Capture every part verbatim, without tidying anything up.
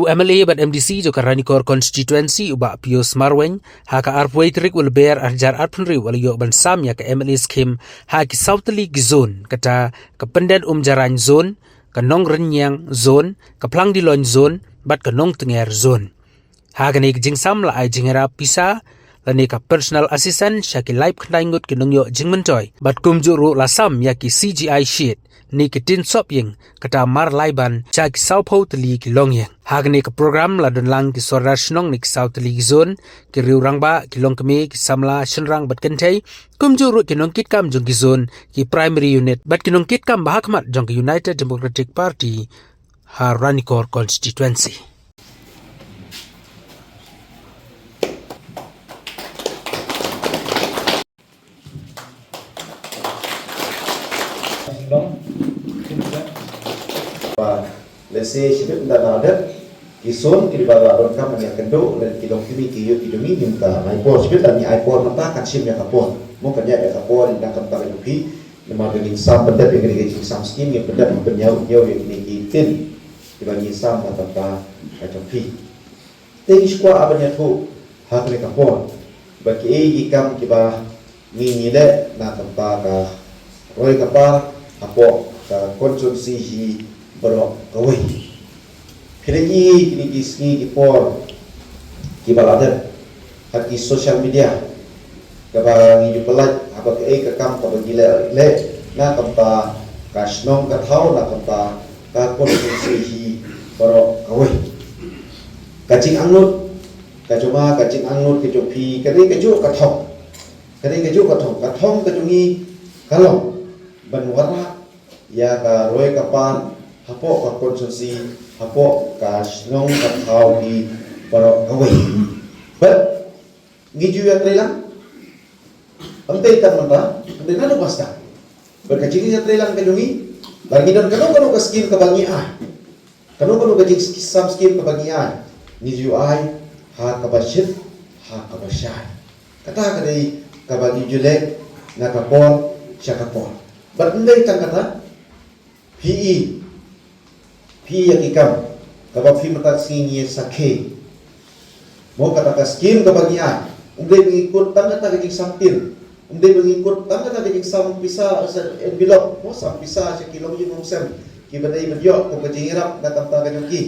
M L A bad M D C jong ka Ranikor Constituency u Bah Pius Marwein, ha ka arphew tarik u Lber arhajar arphew hynriew u la ïoh ban sam ïa ka M L A scheme ha ki saw tylli ki zone, kata ka Pyndenumjarain zone, ka Nongrynñiang zone, ka Phlangdilloin zone, bad ka Nongtnger zone. Ha kane ka jingsam la ai jingïarap pisa lane ka personal assistant sha ki laiphew khyndai ngut ki nongïoh jingmyntoi, bad kumjuh ruh la sam ïa ki C G I sheet ne ki tin sop ïing, kata mar lai ban sha ki sawphew tylli ki longïing. Ha kane ka program la don lang ki sordar shnong na ki saw tylli ki zone, ki riew rangbah, ki longkmie, ki samla shynrang bad kynthei, kumjuh ruh ki nongkitkam jong ki zone, ki primary unit bad ki nongkitkam ba ha khmat jong ka United Democratic Party ha Ranikor Constituency. Ba, lehse shibit ynda la dep ki zone ki ba la donkam ban ïakynduh lem ki longkmie ki ïoh ki jong ngi, ngim da ai por. Shibit la ngi ai por mynta, kan shim ïa ka por. Mo, kan ïaid ïa ka por ynda kumta ka jong phi. Namar ba ngin sam pyndep ïa kine ki jingsam skim, ngin pyndep ban ïaw ïaw ïa kine ki tin kiba ngin sam na kumta ka jong phi. Te ngi shu kwah ban ïathuh ha kane ka por ba kiei ki kam kiba ngi ngi leh na ka bynta ka roi ka par hapoh ka constituency hi baroh kawei. Phi la ïohi kine ki sngi ki por kiba la dep ha ki social media, kaba ngi ju pyllait haba kaei ka kam kaba ngi leh leh na ka bynta ka shnong ka thaw, na ka bynta ka constituency hi baroh kawei. Ka jingangnud ka jong nga, ka jingangnud ka jong phi, ka dei kajuh ka thong. Ka dei kajuh ka thong. Ka thong ka jong ngi ka long ban wanrah ïa ka roi ka par hapoh ka constituency, hapoh ka shnong ka thaw hi baroh kawei. Bad ngi ju ïatreilang, ym dei tang mynta, ym dei naduh ba sdang. Bad ka jingïatreilang ka jong ngi, lada ngi don kano kano ka skim kaba ngi ai, kano kano ka jingsam skim kaba ngi ai, ngi ju ai ha kaba shit, ha kaba shai. Kata ka dei kaba ngi ju leh na ka por sha ka por. Bad ym dei tang kata, phi i, phi i ïa ki kam kaba phi mynta ka sngi ngi sakhi. Mo, kata ka skim kaba ngi ai, ym dei ba ngi kut tang kata ka jingsam tin, ym dei ba ngi kut tang kata ka jingsam pisa, sa envelope, mo, sam pisa sha ki longïing longsem kiba dei ban ïoh kum ka jingïarap na ka bynta ka jong ki.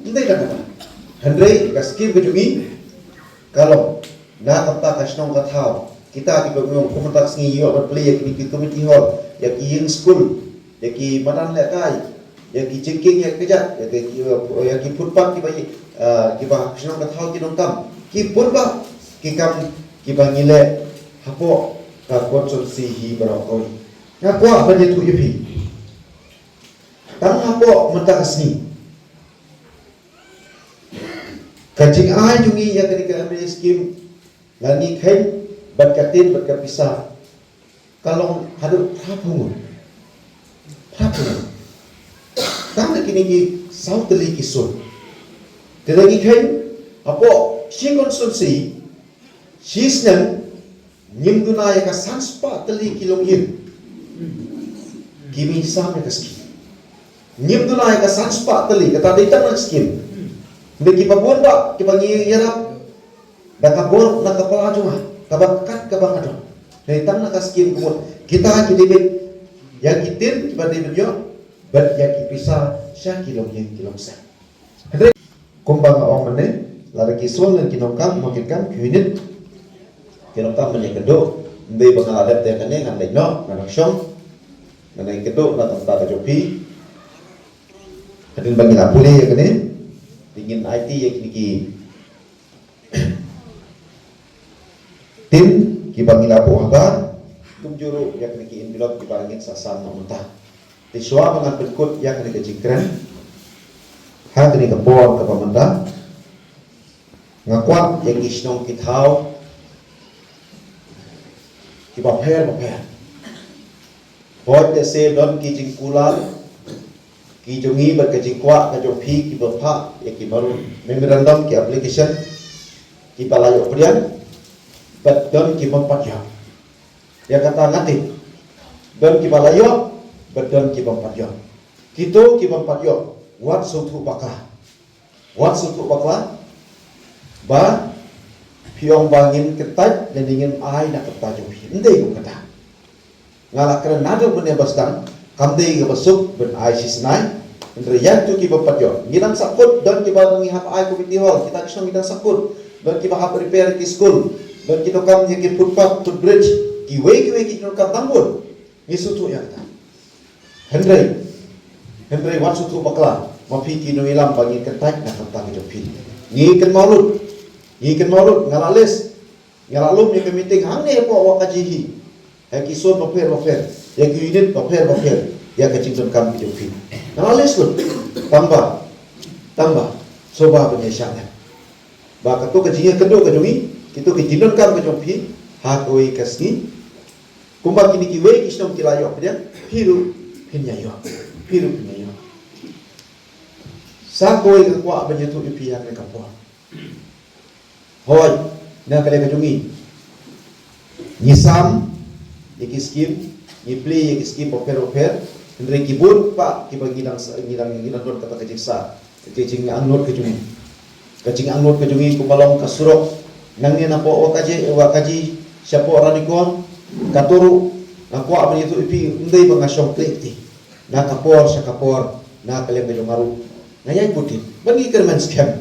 Ym dei tang kata. Hynrei ka skim ka jong ngi ka long na ka bynta ka shnong ka thaw. Kita kiba ngi ong kum mynta ka sngi ïoh ban plie ïa kine ki community hall, ïa ki ïing skul, ïa ki madan lehkai, ïa ki jingkieng ïa ki kjat, ïa ki, ïa ki footpath kiba, ah, kiba shnong ka thaw ki donkam. Ki bun bah ki kam kiba ngi leh hapoh ka constituency hi baroh kawei. Nga kwah ban ïathuh ïa phi, tang hapoh mynta ka sngi, ka jingai jong ngi ïa kane ka M L A scheme, lada ngi kheiñ bad ka tin bad ka pisa, ka long haduh phra phew ngut. Phra phew ngut. Tang na kine ki saw tylli ki zone. Te lada ngi kheiñ hapoh shi constituency, shi snem, ngim duna ïa ka san spah tylli ki longïing ki mih sam ïa ka skim. Ngim duna ïa ka san spah tylli, kata dei tang na ka skim. Hynrei kiba bun bah kiba ngi ïarap da ka bor na ka pala jong nga, kaba kat kaba nga don, dei tang na ka skim ka mut. Kita ki dei beit ïa ki tin kiba dei ban ïoh bad ïa ki pisa sha ki longïing ki longsem. Hynrei kumba nga ong mynne, lada ki zone lane ki nongkam, nongkitkam, ki unit ki nongkam ban ïakynduh, ym dei ba nga la dep te kane ngan leit noh, ngan ïashong, ngan ïakynduh na ka bynta ka jong phi. Hadien ba ngi la pule ïa kane, te ngin aiti ïa kine ki tin kiba ngi la buh habar, kumjuh ruh ïa kine ki envelope kiba ngin sa sam noh mynta. Te shuwa ba ngan pynkut ïa kane ka jingkren ha kane ka por kaba mynta, nga kwah ïa ki shnong ki thaw kiba pher bapher. Hooid, lehse don ki jingkular ki jong ngi bad ka jingkwah ka jong phi kiba phah ïa ki maru memorandum, ki application kiba la ïoh pdiang, bad don ki bym pat ïoh. Ïa kata nga tip, don kiba la ïoh bad don ki bym pat ïoh. Kito ki bym pat ïoh, wat sngewthuh bakla. Wat sngewthuh bakla ba phi ong ba ngin kyntait lane ngin ai na ka bynta jong phi. Ym dei kum kata. Nga la kren naduh mynne ba sdang, kam dei kaba suk ban ai shisnei. Hynrei ïa kito kiba pat ïoh, ngi dang sahkut, don kiba ngi hap ai community hall, kita ki shnong ngi dang sahkut, don kiba hap repair ki skul, don ki dohkam ïa ki footpath, footbridge, kiwei kiwei ki dohkam dang bun. Ngi sngewthuh ïa kata. Hynrei, hynrei wat sngewthuh bakla ma phi ki nongïalam ba ngin kyntait na ka bynta ka jong phi. Ngi kynmaw lut, ngi kynmaw lut, nga la list, nga la lum ïa ka meeting hangne hapoh Wahkaji hi. Ha ki zone bapher bapher, ïa ki unit bapher bapher, ïa ka jingdonkam ka jong phi. Nga la list lut. Tangba, tangba, sngewbha ban ïa shah lem ba kato ka jingïakynduh ka jong ngi, kito ki jingdonkam ka jong phi ha kawei ka sngi. Kumba kine kiwei ki shnong ki la ïoh pdiang, phi ruh phin ïa ïoh, phi ruh phin ïa ïoh. Sa kawei nga kwah ban ïathuh ïa phi ha kane ka por. Hooid, na ka liang ka jong ngi, ngi sam ïa ki skim, ngi plie ïa ki skim bapher bapher, hynrei ki bun pat kiba ngi dang sa, ngi dang, ngi dang don kata ka jingsa, ka jingangnud ka jong ngi. Ka jingangnud ka jong ngi kumba long ka surok nangne napoh Wahkaji, Wahkaji shapoh Ranikor. Kato ruh nga kwah ban ïathuh ïa phi, ym dei ba nga shong khlem kti. Na ka por sha ka por, na ka liang ka jong nga ruh nga ïai bud ïa, ban ngi kyrmen skhem,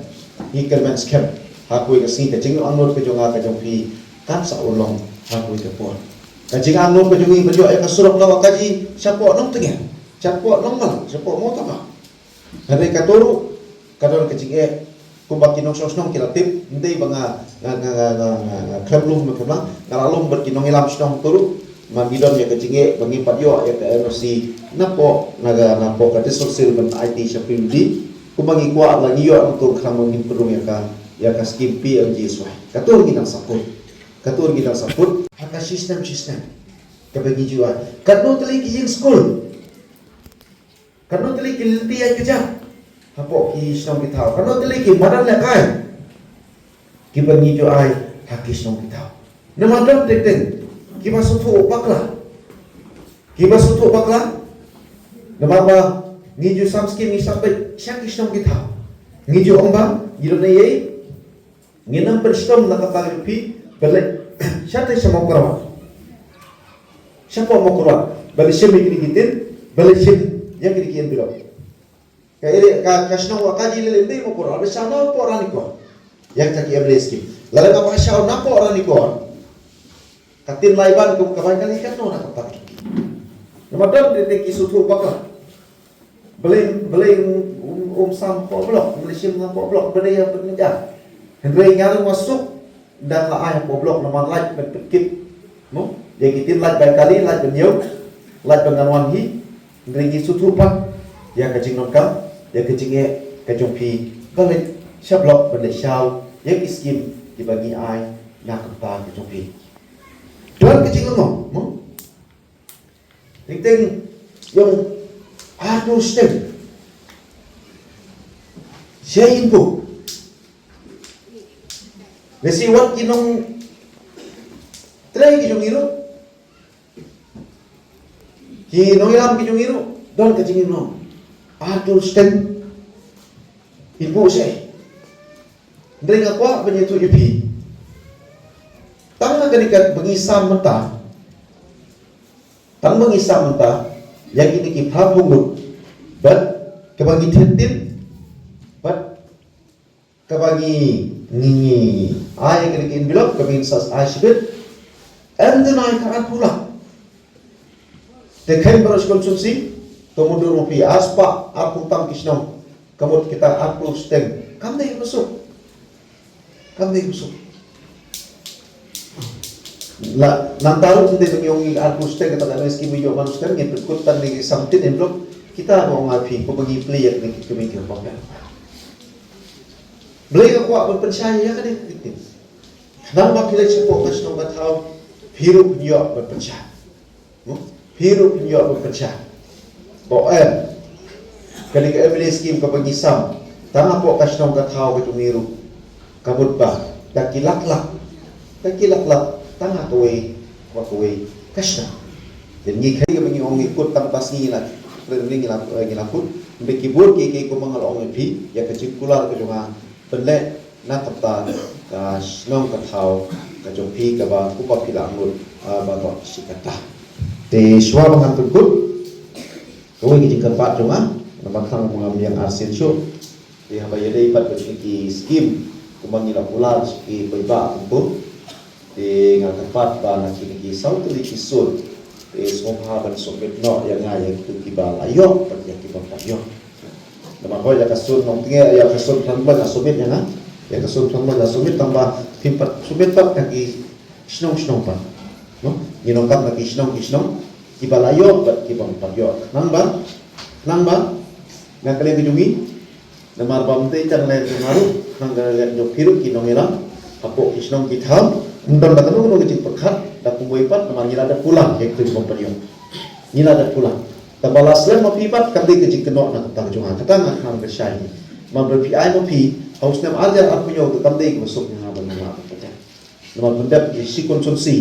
ngi kyrmen skhem. Ha kawei ka sngi ka jingangnud ka jong nga ka jong phi kan sa urlong ha kawei ka por. Ka jingangnud ka jong ngi ban ïoh ïa ka surok na Wahkaji shapoh Nongtngen, shapoh Nongmal, shapoh Mawtawkha. Hynrei kato ruh ka don ka jingeh, kumba ki nongshong shnong ki la tip, ym dei ba nga, nga, nga khlem lum, khlem lang, nga la lum bad ki nongïalam shnong kato ruh. Ba ngi don ïa ka jingeh ba ngim pat ïoh ïa ka N O C napoh, na ka, napoh ka District Council ban aiti sha P W D. Kumba ngi kwah, la ngi ïoh nangta khnang ba ngin pynrung ïa ka, ïa ka skim P M G S Y. Kato ngi dang sahkut, kato ngi dang sahkut. Ha ka shisnem shisnem kaba ngi ju ai, katno tylli ki ïing skul, katno tylli ki lynti ïaid kjat hapoh ki shnong ki thaw, katno tylli ki madan lehkai kiba ngi ju ai ha ki shnong ki thaw. Namar don teng teng kiba sngewthuh bakla, kiba sngewthuh bakla. Namar ba ngi ju sam skim, ngi sam beit sha ki shnong ki thaw, ngi ju ong ba ngi don ei ei, ngin ym pynshitom na ka bynta jong phi, balei shatei sha Mawkyrwat, shapoh Mawkyrwat, balei shim ïa kine ki tin, balei shim ïa kine ki envelope. Ka area, ka, ka shnong Wahkaji lei lei ym dei Mawkyrwat, balei sha napoh Ranikor ïa kata ki M L A skim. Lada kaba sha napoh Ranikor, ka tin lai ban kum ka bai kali, katno na ka bynta jong phi. Namar don teng teng ki sngewthuh bakla. Balei, balei um, um, um sam hapoh block, balei shim hapoh block, balei ïa pynleit ïa. Hynrei nga ruh nga suk, ynda nga ai hapoh block namar lait ban pynkit. Mo? Ïa ki tin lait ban kali, lait ban ïew, lait ban ngan wan hi. Hynrei ngi sngewthuh pat ïa ka jingdonkam, ïa ka jingeh ka jong phi. Balei sha block ban leit shaw ïa ki skim kiba ngi ai na ka bynta ka jong phi. Don ka jinglyngngoh, mo? Teng teng ïong arphew shiteng sha inpuk. Lehse wat ki nongtrei ki jong ngi ruh, ki nongïalam ki jong ngi ruh, don ka jinglyngngoh. Arphew shiteng inpuk sha. Hynrei nga kwah ban ïathuh ïa phi, tang na kane kaba ngi sam mynta, tang ba ngi sam mynta ïa kine ki phra phew ngut, bad kaba ngi thied tin, bad kaba ngi, ngi, ngi ai ïa kine ki envelope, kaba ngin sa ai shibit, em duna ïa ka arphew lak. Te kheiñ baroh shi constituency, to mutdur ma phi, arspah arphew tam ki shnong, ka mut kita arphew shiteng. Kam dei kaba suk. Kam dei kaba suk. La, nangta ruh ym dei ba ngi ong ngi arphew shiteng, kata ka dei skim ïoh man shiteng, ngin pynkut tang ne ki samtin envelope, kita ba ong arphew, kumba ngi plie ïa kine ki kmie ki hynmen. Balei nga kwah ban pynshai ïa kane ka ktien? Khnang ba phi leit shapoh ka shnong ka thaw, phi ruh phin ïoh ban pynshai. Hmm? Phi ruh phin ïoh ban pynshai. Ba em, kane ka M L A skim kaba ngi sam, tang hapoh ka shnong ka thaw ka jong ngi ruh, ka mut ba da ki lak lak, da ki lak lak, tang ha kawei, ha kawei ka shnong. Te ngi kheiñ kaba ngi ong ngi kut tang ba sngi ngi la, ngi la, ngi la kut. Bad ki bun ki ki kumba nga la ong ïa phi, ïa ka jingkular ka jong nga ban leh na kata ka shnong ka thaw ka jong phi kaba kumba phi la angnud, ah, ba ka shi kata. Te shuwa ba ngan pynkut, kawei ka jingkyrpad jong nga, namar kata nga ong ïa nga arsien shuh. Te haba ïadei pat bad ki skim kumba ngi la kular sha ki paidbah kumto. Te nga kyrpad ba na kine ki saw tylli ki sur, te sngewbha ban submit noh ïa nga ïa kito kiba la ïoh bad ïa kiba ym pat ïoh. Namar hooid ïa ka sur Nongtnge, ïa ka sur Thlangloi la submit ïa nga. Ïa ka sur Thlangloi la submit, tang ba phim pat submit pat ha ki shnong shnong pat. No? Ngi donkam na ki shnong ki shnong, kiba la ïoh bad kiba ym pat ïoh. Khnang ba, khnang ba na ka liang ka jong ngi, namar ba ym dei tang ka liang jong nga ruh, tang ka liang jong phi ruh ki nongïalam hapoh ki shnong ki thaw, ym don da kano kano ka jingpyrkhat da kumwei pat, namar ngi la dep kular ïa kito kiba ym pat ïoh. Ngi la dep kular. Tang ba la slem ma phi pat kam dei ka jingkynnoh na ka bynta ka jong nga, kata nga khnang ka shai. Namar ba phi ai ma phi ha u snem ar hajar arphew hynñiew te kam dei kaba suk ïa nga ban ïa nga ban pynjah. Namar pynbeit ki shi constituency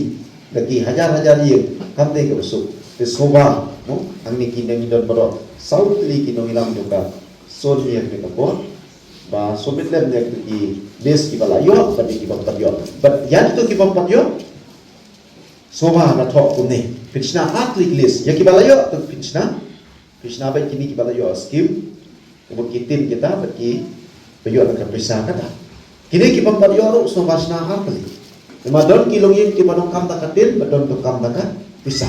da ki hajar hajar ïing, kam dei kaba suk. Te sngewbha, no, hangne ki nongïalam baroh, saw tylli ki nongïalam jong ka shnong ïa kane ka por, ba submit lem ïa ki list kiba la ïoh bad ïa kiba ym pat ïoh. Bad ïa kito kiba ym pat ïoh, sngewbha na thoh kumne, pynshna ar tylli ki list. Ïa kiba la ïoh to pynshna, pynshna beit kine kiba la ïoh skim, kumba ki tin kita bad kiba ïoh da ka pisa kata. Kine kiba ym pat ïoh ruh sngewbha shna ar tylli. Namar don ki longïing kiba donkam da ka tin bad don donkam da ka pisa.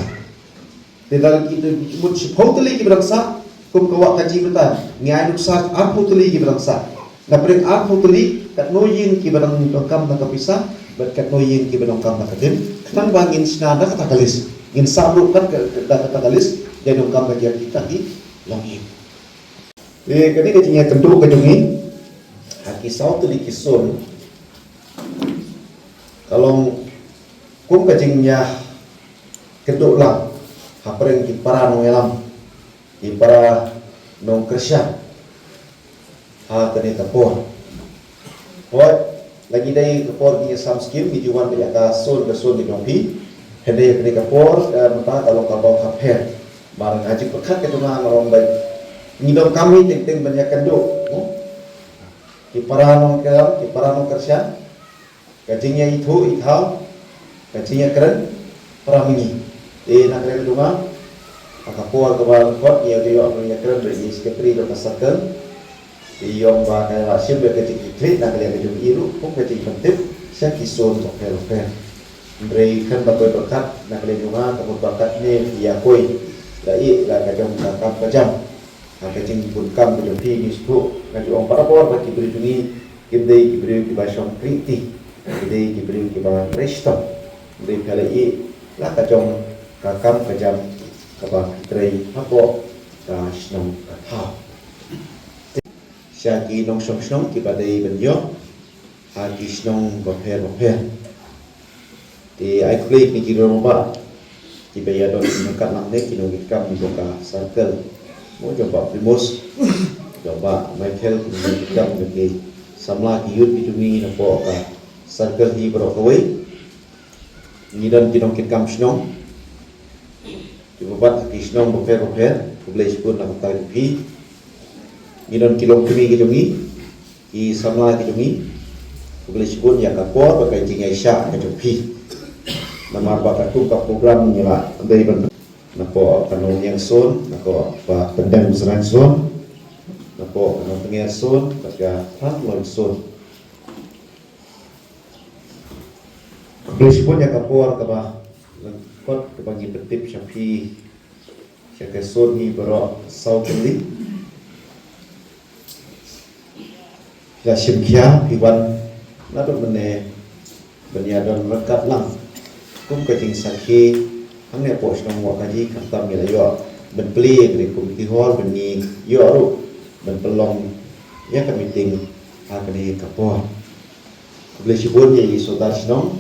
Te da ki mut shiphew tylli kiba dang sah, kum ka Wah Kaji mynta, ngi ai nuksa arphew tylli kiba dang sah. Napdeng arphew tylli, katno ïing kiba dang donkam da ka pisa bad katno ïing kiba donkam da ka tin, khnang ba ngin shna da kata ka list. Ngin sah ruh kat ka, da kata ka list, dei donkam da kita ki longïing. Te kane ka jingïakynduh ka jong ngi ha ki saw tylli ki sur ka long kum ka jingïakynduh lang hapdeng ki para nongïalam, ki para nongkyrshan ha kane ka por. Hooid, la ngi dei ka por ngi ïasam skim, ngi ju wan beit ïa ka sur ka sur ngi jong phi. Hynrei kane ka por, eh, mynta ka long kaba pher. Namar ha jingpyrkhat ka jong nga nga ong ba ngi donkam hi teng teng ban ïakynduh, no? Ki para nongkyrshan, ki para nongkyrshan, ka jingïaithuh ithaw, ka jingïakren para mihngi. Te na ka liang ka jong nga, ha ka por kaba lyngkot ngi ïa ïoh ban ïakren bad i secretary jong ka circle. Te ïoh ba ka la shim bad ka jingkitkhlieh na ka liang ka jong i ruh kum ka jingpyntip sha ki sur bapher bapher. Hynrei khlem da poi pyrkhat na ka liang jong nga, ka mut ba katne ïa kawei la ïeh la ka jong ka kam ka jam. Ha ka jingbun kam ka jong phi ngi sngewthuh, nga ju ong barabor ba ki briew jong ngi kim dei ki briew kiba shong khlieh kti, ki dei ki briew kiba trei shitom. Hynrei phi la ïeh la ka jong ka kam ka jam kaba phi trei hapoh ka shnong ka thaw. Sha ki nongshong shnong kiba dei ban ïoh ha ki shnong bapher bapher. Te ai khublei ïa ki riew rangbah kiba ïadon ryngkat lang ne ki nongkitkam jong ka circle. Mo jong Bah Primus, jong Bah Michael, ki nongkitkam jong ki samla ki youth ki jong ngi napoh ka circle hi baroh kawei. Ngi don ki nongkitkam shnong kiba bat ha ki shnong bapher bapher, khublei shibun na ka bynta jong phi. Ngi don ki longkmie ki jong ngi, ki samla ki jong ngi, khublei shibun ïa ka por bad ka jingïaishah ka jong phi. Namar ba katkum ka program ngi la dei ban napoh ka Nongniang Sun, napoh Bah Pyndem Srain Sun, napoh ka Nongtnger Sun bad ka Thlangloi Sun. Khublei shibun ïa ka por kaba lyngkot kaba ngi pyntip sha phi, sha ka sur ngi baroh saw tylli. Phi la shim khia, phi wan naduh mynne ban ïadon ryngkat lang kum ka jingsakhi hangne hapoh shnong Wahkaji, khamtam ngi la ïoh ban plie ïa kane kum ki hall ban ngi ïoh ruh ban pynlong ïa ka meeting ha kane ka por. Khublei shibun ïa i sordar shnong,